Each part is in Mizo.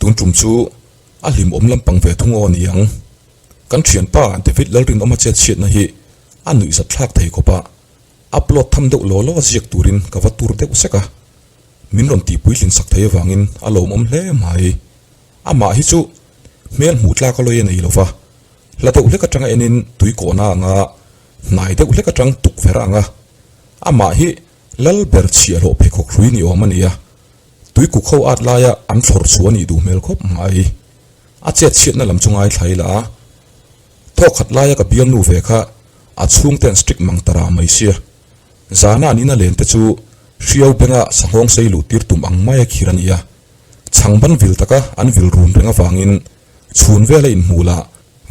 Tun tum chu a hlimawm lampang ve thung aw ni ang. Kan thianpa David Lalrinawma chet chhiatna hi a nuihzat thlak thei khawp a, upload tham deuh law law ziak turin ka va tur deuh sek a. Min rawn tih puitlin sak thei avangin a lawmawm hle mai. Amah hi chu hmel hmuh tlak a lawi a nei lo va, hla deuh hlek atanga enin tui kawhna anga hnai deuh hlek atang tukverh a ang a. Amah hi lal ber chhiahhlawh pheikhawk hrui ni awm a ni a, tui kuk ho at laia an thlawr chhuah a nih duh hmel khawp mai. A chet chhiatna lam chu ngaithla ila a, thawk khat laia ka bialnu ve kha a chhungten strict mang ta rah mai sia. Zana an ina len te chu hriau benga sanghawng sei luh tir tum ang maia khir a ni a. Chhangban vil taka an vil rum reng avangin chhun vela inhmuh lah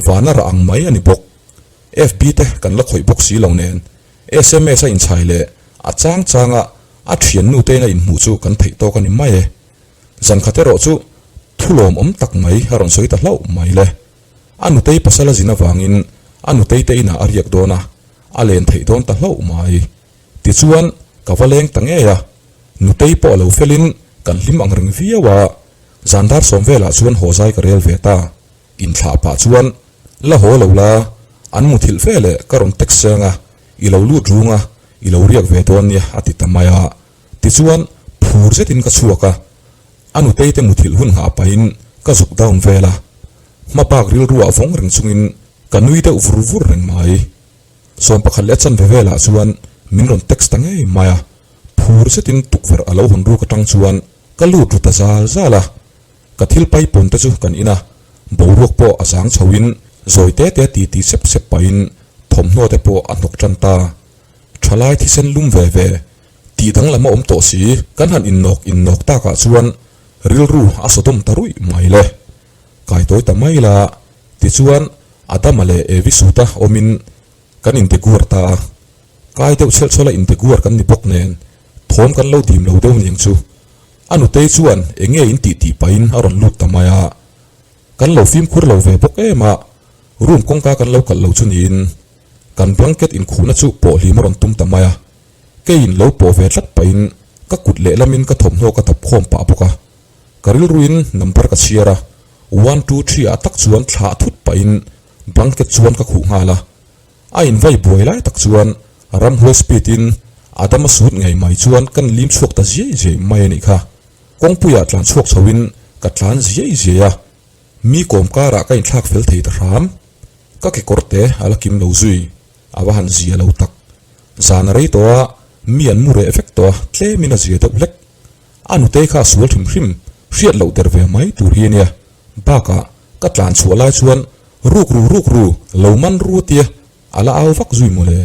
vana rah ang mai a ni bawk. FB te kan la khawih bawk si lo nen sms a inchhai leh a chang changa a thiannu te ina inhmuh chu kan theih tawk a ni mai e. Zan khat erawh chu thu lawmawm tak mai a rawn sawi ta hlauh mai le. A nutei pasal a zin avangin a nutei te inah a riak dawn a, a len theih dawn ta hlauh mai. Tichuan, ka va leng ta ngei a, nutei pawh a lo felin kan hlim ang reng viau a, zan dar sawm velah chuan haw zai ka rel ve ta. Inthlah pah chuan, La haw lo la, an muthilh fe leh ka rawn text seng a, i lo lut rung a, i lo riak ve dawn nia a ti ta mai a. Tichuan, phur zetin ka chhuak a, a nutei te muthilh hun nghah pahin ka zuk down vel a, hma bak rilruah vawng reng chungin ka nui deuh vur vur reng mai. 11 leh a chanve velah chuan min rawn text ta ngei mai a, phur zetin tukverh a lo hawn ruk atang chuan ka lut ru ta zal zal a, ka thil pai pawn te chu kan in a, boruak pawh a zang chho in zawi te te ti ti sep sep pahin thawmhnaw te pawh a hnawk tan ta. Thalai thisen lum ve ve tih danglam a awm tawh si, kan han innawk innawk takah chuan rilru a sawdawm ta ruih mai le. Kai tawi ta mai la, tichuan Adama leh Evi suta awmin kan integuar ta a, kai deuh chhelh chhawla integuar kan ni bawk nen thawm kan lo dim lo deuh niang chu. A nutei chuan eng nge in tih tih pahin a rawn lut ta mai a, kan lo fimkhur lo ve bawk em a, room kawngka kan lo kalh lo chu niin kan blanket inkhuhna chu pawh hlim a rawn tum ta mai a, keiin lo pawh ve tlat pahin ka kut lehlamin ka thawmhnaw ka dap khawm pah bawk a. Ka rilruin number ka chhiar a, one two three ah tak chuan thlah thut pahin blanket chuan ka khuh nghal a. A invai buai lai tak chuan ramhuai speed in Adama sut ngei mai chuan kan lim chhuak ta ziai ziai mai a nih kha. Kawngpuiah tlan chhuak chho in ka tlan ziai ziai a, mi kawm karah ka inthlak fel thei ta hram. Ka kekawr te a la kim lo zui, a va han zia lo tak. Zan a rei tawh a, mi an mu reh vek tawh a, tlemin a zia deuh hlek. A nutei kha a sual hrim hrim, hriat loh der ve mai tur hi a nia. Bakah, ka tlan chhuah lai chuan ruk ru ruk ru, lo man ru tia a la au vak zui mawle.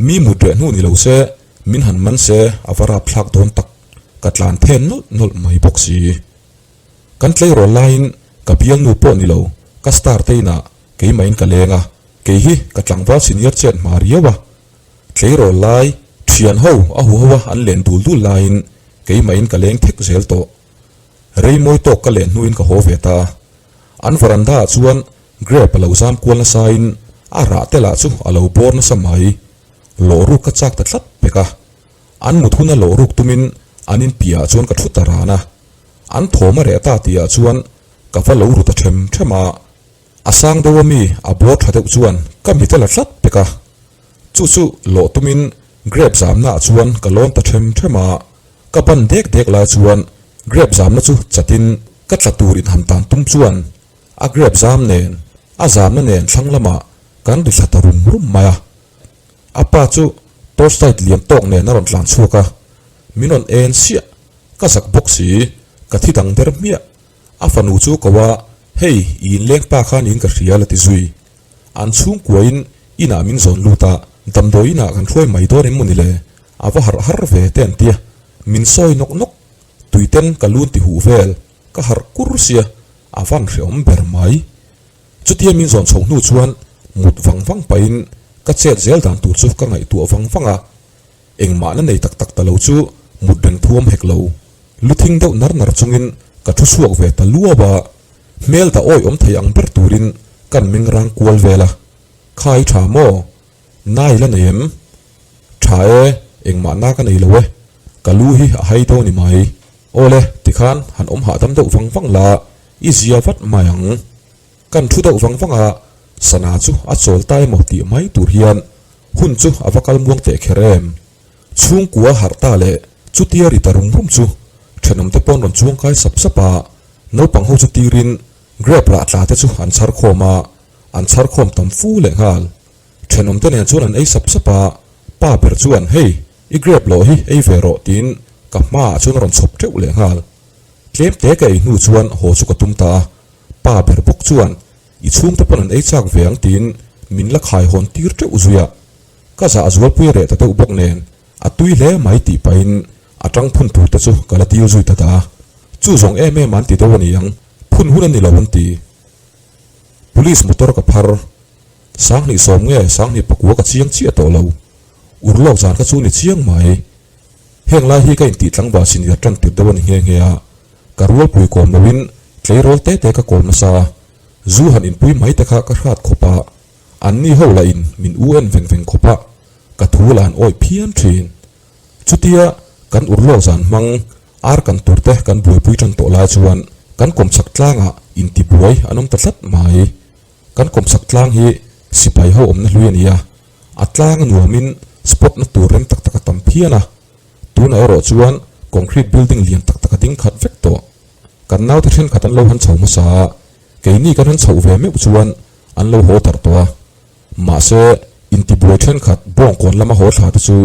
Mi mut reh hnu ni lo se, min han man se a va rap thlak dawn tak. Ka tlan then nawlh nawlh mai bawk si. Kan tleirawl laiin ka bialnu pawh ni lo, ka star te inah keimahin ka leng a, kei hi ka tlangval senior chet hma riau a. Tleirawl lai, thian ho a hu ho a an len dul dul laiin keimahin ka leng thek zel tawh. Rei mawi tawk ka len hnuin ka haw ve ta a. An veranda ah chuan grape a lo zam kual nasain a rah te lah chu a lo bawr nasa mai. Lawh ruk ka chak ta tlat pek a. An mut huna lawh ruk tumin an in piahah chuan ka thu ta ran a. An thawm a reh ta tihah chuan ka va lo ru ta them them a. A sang deuh ami a bawr tha deuh chuan ka mit a la tlat pek a. Chu chu lawh tumin grape zamna ah chuan ka lawn ta them them a, ka ban dek dek lai chuan grape zamna chu chatin ka tla tur in han tan tum chuan a grape zam nen a zamna nen thlang lamah kan ri thla ta rum rum mai a. A pa chu torch light lian tawk nen a rawn tlan chhuak a, min rawn en siah, ka zak bawk si, ka thi dang der hmiah. A fanu chu ko a, hei i inleng pa khan in ka hria la ti zui. An chhungkuain inah min zawn lut a, damdawi inah kan hruai mai dawn em maw ni le? A va harh har ve te an tia, min sawi nawk nawk, tuiten ka lun ti huh vel, ka harh kur sia, a van hreawm ber mai. Chutia min zawn chhoh hnu chuan mut vang vang pahin ka chet zel dan tur chu ka ngaihtuah vang vang a, engmahna nei tak tak ta lo chu mut reng thuam hek lo. Lu thing deuh nar nar chungin ka thu chhuak ve ta luau a, hmel dah awi awm thei ang ber turin kan meng rang kual vel a, Kha i tha maw? Na i la nei em? Tha e, engmah na ka nei lo e, ka lu hi a hai deuh a ni mai. Awle, tikhan han awm hahdam deuh vang vang la. I zia vat mai ang. Kan thu deuh vang vang a, sana chu a chawl ta emaw tih mai tur hian hun chu a va kal muang teh kher em. Chhungkua harh ta leh chutia ri ta rum rum chu thenawmte pawn rawn chuang kai sap sap a, naupang ho chu tirin grape rah tla te chu an chhar khawm a, an chhar khawm tam fu leh nghal. Thenawmte nen chuan an ei sap sap a, pa ber chuan hei i grape lawh hi ei ve rawh tiin ka hmaah chuan a rawn chhawp teuh leh nghal. Tlem te ka ei hnu chuan haw chu ka tum ta a, pa ber bawk chuan i chhungte pawn an ei chak ve ang tiin min la khai hawn tir teuh zui a. Ka zah zualpui a reh ta deuh bawk nen a tui hle mai tih pahin a tang phun tur te chu ka la dil zui ta dah a. Chu zawng em em an ti deuh a ni ang, phun hun a ni lo an ti. Police motor ka phar. Sanghnih sawm nge sanghnih pakua ka chiang chiah tawh lo. Urlawk zan kha chu ni chiang mai. Heng lai hi ka intih tlangval senior tan tir deuh a ni nghe nghe a. Ka rualpui kawm loin tleirawl te te ka kawm nasa a. Zu han inpui mai te kha ka hrat khawp a. Anni ho lah in min u en veng veng khawp a. Ka thu lah an awih phian thin. Chutia kan urlawk zan hmang ar kan tur te kan buaipui tan tawh lai chuan kan kawmchhak tlangah intibuai an awm ta tlat mai. Kan kawmchhak tlang hi sipai ho awmna hlui a ni a, a tlang a nuamin spot na tur rem tak tak a tam phian a, tunah erawh chuan concrete building lian tak tak a ding khat vek tawh. Kan naute thenkhat an lo han chho hmasa a, keini kan han chhoh ve meuh chuan an lo haw darh tawh a. Mahse, intibuai thenkhat bawngkawn lama haw thla te chu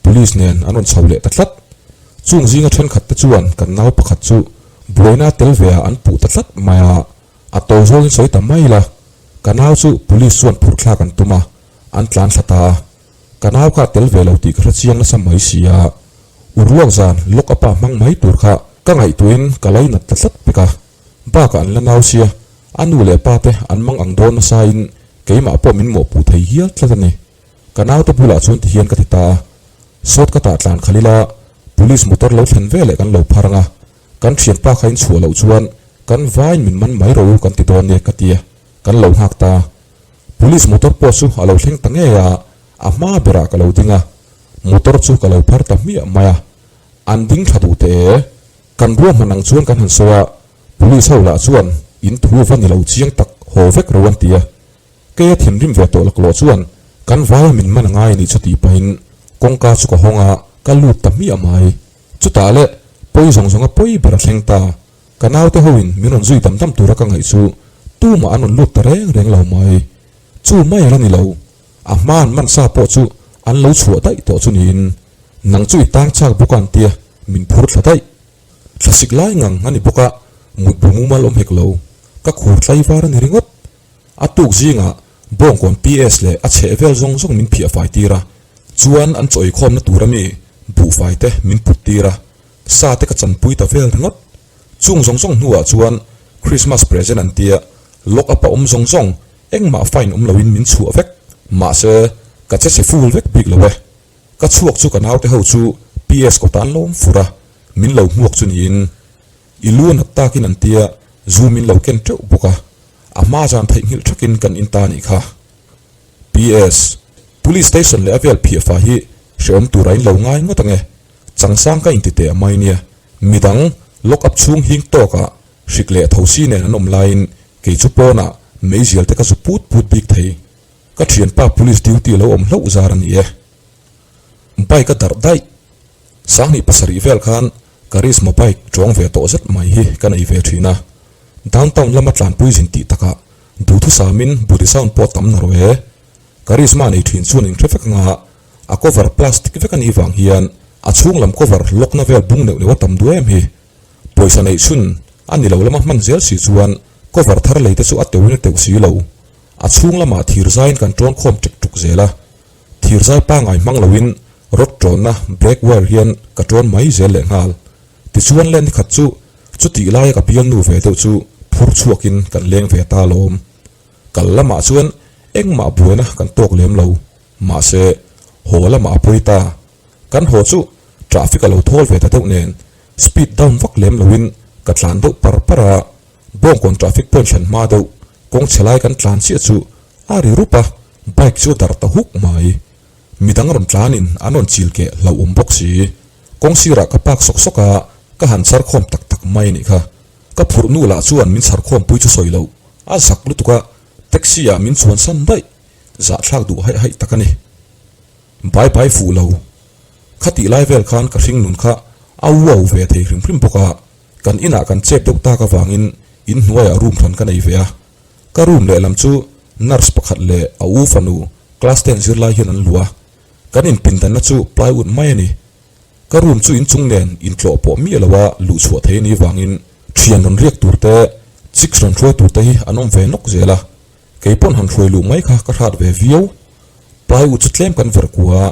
police nen an rawn chho leh ta tlat. Chung zinga thenkhat te chuan kan nau pakhat chu buaina tel ve ah an puh ta tlat mai a. A to zawngin sawi ta mai la, ka nau chu police chuan phurh thlak an tum a, an tlan thla ta a. Ka nau kha a tel ve lo tih ka hre chiang nasa mai si a, urluak zan lock up ah hmang mai tur kha ka ngaihtuahin ka lainat ta tlat pek a. Bakah an la nau sia, a nu leh pa te an mang ang dawn nasa in keimah pawh min mawhpuh thei hial tlat a ni. Ka naute bulah chuan tihian ka ti ta a, sawt ka tah tlan khalh ila police motor lo thlen veleh kan lo phar ang a, Kan thianpa kha in chhuah loh chuan kan vain min man mai ro kan ti dawn nia ka tia, kan lo nghak ta. Police motor pawh chu a lo thleng ta ngei a, a hma berah ka lo ding a, motor chu ka lo phar ta hmiah mai a. An ding tha duh teh e. Kan ruahman ang chuan kan han sawi a, police ho lah chuan in thu va ni lo chiang tak haw vek ro an ti a. Keia thinrim ve tawh laklawh chuan kan vaia min man a ngai a nih chu tih pahin kawngka chu ka hawng a, ka lut ta hmiah mai. Chutah leh pawi zawng zawnga pawi ber a thleng ta. Ka naute hoin min rawn zui dam dam tura ka ngaih chu tumah an rawn lut ta reng reng lo mai. Chu mai a la ni lo. A hma an man sa pawh chu an lo chhuah daih tawh chu niin nang chu i tang chak bawk a an tia min phur thla daih. Thlasik lai ngang a ni bawk a, mutbu mumal awm hek lo. Ka khur tlaivar a ni ringawt. A tuk zingah Bawngkawn PS leh a chheh vel zawng zawng min phiah fai tir a, chuan an chaw eikhawmna tur ami buhfai te min put tir a, sa te ka chanpui ta vel ringawt. Chung zawng zawng hnuah chuan Christmas present an tia, lock up a awm zawng zawng, engmah fine awm loin min chhuah vek. Mahse, ka che chhe full vek bik lo e. Ka chhuak chu ka naute ho chu PS kawtah an lo awm fur a, min lo hmuak chu niin. I lu a nat takin an tia, zu min lo ken teuh bawk a. A hma zan theihnghilh thakin kan in ta nih kha. PS, Police Station leh a vel phiahfa hi hrehawm tura in lo ngai ngawt ange. Changsang ka inti teh a mai nia. Midang lock up chhung hing tawkah hrik leh thosi nen an awm laiin kei chu pawnah meizial te ka zu put put bik thei. Ka thianpa police duty lo awm hlauh zar a ni e. Bike a darh daih. Sanghnih pasarih vel khan Karizma bike tawng ve tawh zet mai hi ka nei ve thin a. Downtown lama tlanpui zin tih takah duhthusamin body sound pawh tam na rawh e. Karizma nei thin chuan in hre vek anga a cover plastic vek a nih vang hian a chhung lam cover lock na vel bung neuh neuh a tam duh em hi. Pawisa neih chhun a ni lo lama hman zel si chuan cover thar lei te chu a teuhin a teuh si lo. A chhung lamah thir zaiin kan tawn khawm ṭek ṭuk zel a. Thirzai pangai hmang loin rod ṭawnna brake wire hian ka ṭawn mai zel leh nghal. Tichuan leh nikhat chu chutih laia ka bialnu ve deuh chu phur chhuakin kan leng ve ta alawm. Kal lamah chuan engmah buaina kan tawk lem lo. Mahse, haw lamah a pawi ta. Kan haw chu traffic a lo thawl ve ta deuh nen speed down vak lem loin ka tlan deuh par par a. Bawngkawn traffic point thlen hma deuh kawng chhe lai kan tlan chiah chu a ri rup a. Bike chu a darh ta huk mai. Midang rawn tlanin an rawn chil keh hlauhawm bawk si. Kawng sirah ka park sawk sawk a, ka han char khawm tak tak mai a nih kha. Ka phurh nu lah chuan min chhar khawmpui chu sawi loh a zak lutuk a, taxi ah min chuan san daih, zahthlak duh haih haih tak a ni. Bai bai fuh lo. Khatih lai vel khan ka hring nun kha a uau ve thei hrim hrim bawk a, kan inah kan chep deuh tak avangin in hnuaiah room hran ka nei ve a. Ka room lehlam chu nurse pakhat leh a u fanu class ten zirlai hian an luh a, kan inpindanna chu plywood mai a ni. Ka room chu inchung nen intlawh pawh miah lo a luh chhuah thei a nih vangin thian rawn riak tur te, chicks rawn hruai tur te hi an awm ve nawk zel a, kei pawn han hruai luh mai kha ka hrat ve viau. Plywood chu tlem kan verh kua a,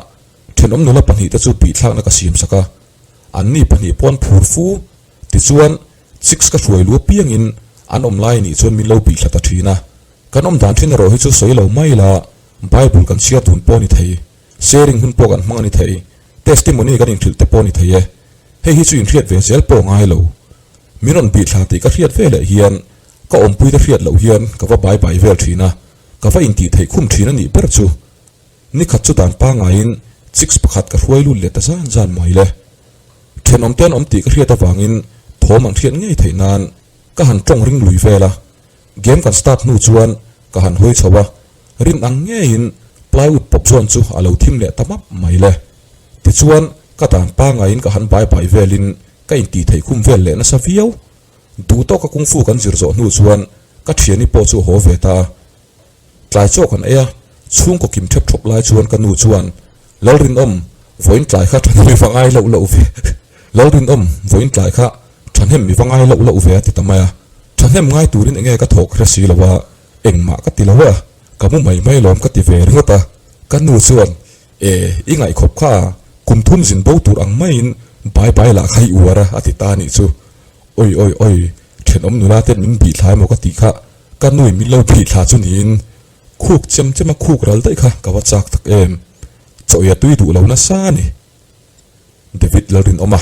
thenawm nula pahnihte chu bihthlakna ka siam sak a, anni pahnih pawn phur fu. Tichuan, chicks ka hruai luh apiangin an awm lai nih chuan min lo bihthla ta thin a, kan awm dan thin erawh hi chu sawi lo mai la, Bible kan chhiar dun pawh a ni thei. Sharing hun pawh kan hmang a ni thei, testimony kan inhrilh te pawh a ni thei e. Hei hi chu inhriat ve zel pawh a ngai lo. Min rawn bih thla tih ka hriat ve leh hian ka awmpuite hriat loh hian ka va bai bai vel thin a, ka va intih theih khum thin a nih ber chu. Nikhat chu dan pangaiin chicks pakhat ka hruai lut leh ta zan zan mai le. Thenawmte an awm tih ka hriat avangin thawm an hriat ngei theih nan ka han tawng ring lui vel a. Game kan start hnu chuan ka han hawi chho a, rin ang ngeiin plywood pawp zawn chu a lo thim leh ta map mai le. Tichuan ka dan pangaiin ka han bai bai velin ka intih theih khum vel leh nasa viau. Duh tawka kungfu kan zir zawh hnu chuan ka thiani pawh chu a haw ve ta a. Tlai chaw kan ei a, chhungkaw kim thep thawp lai chuan ka nu chuan, Lalrinawm, vawiin tlai kha thahnem i va ngai loh loh ve. Lalrinawm, vawiin tlai kha thahnem i va ngai loh loh ve a ti ta mai a. Thahnem ngai turin enge ka thawk hre si lo a, engmah ka ti lo a, ka mu mai mai lawm ka ti ve ringawt a. Ka nu chuan, E, i ngaihkhawp kha a, kum thum zin bo tur ang maiin bai bai lah kha i uar a, a ti ta a nih chu. Oi oi oi, thenawm nula ten min bih thlai maw ka tih kha, Ka nui min lo phih thla chu niin khuk chem chem a khuk ral daih kha ka va chak tak em. Chaw ei a tui duh lo nasa a ni. David Lalrinawma.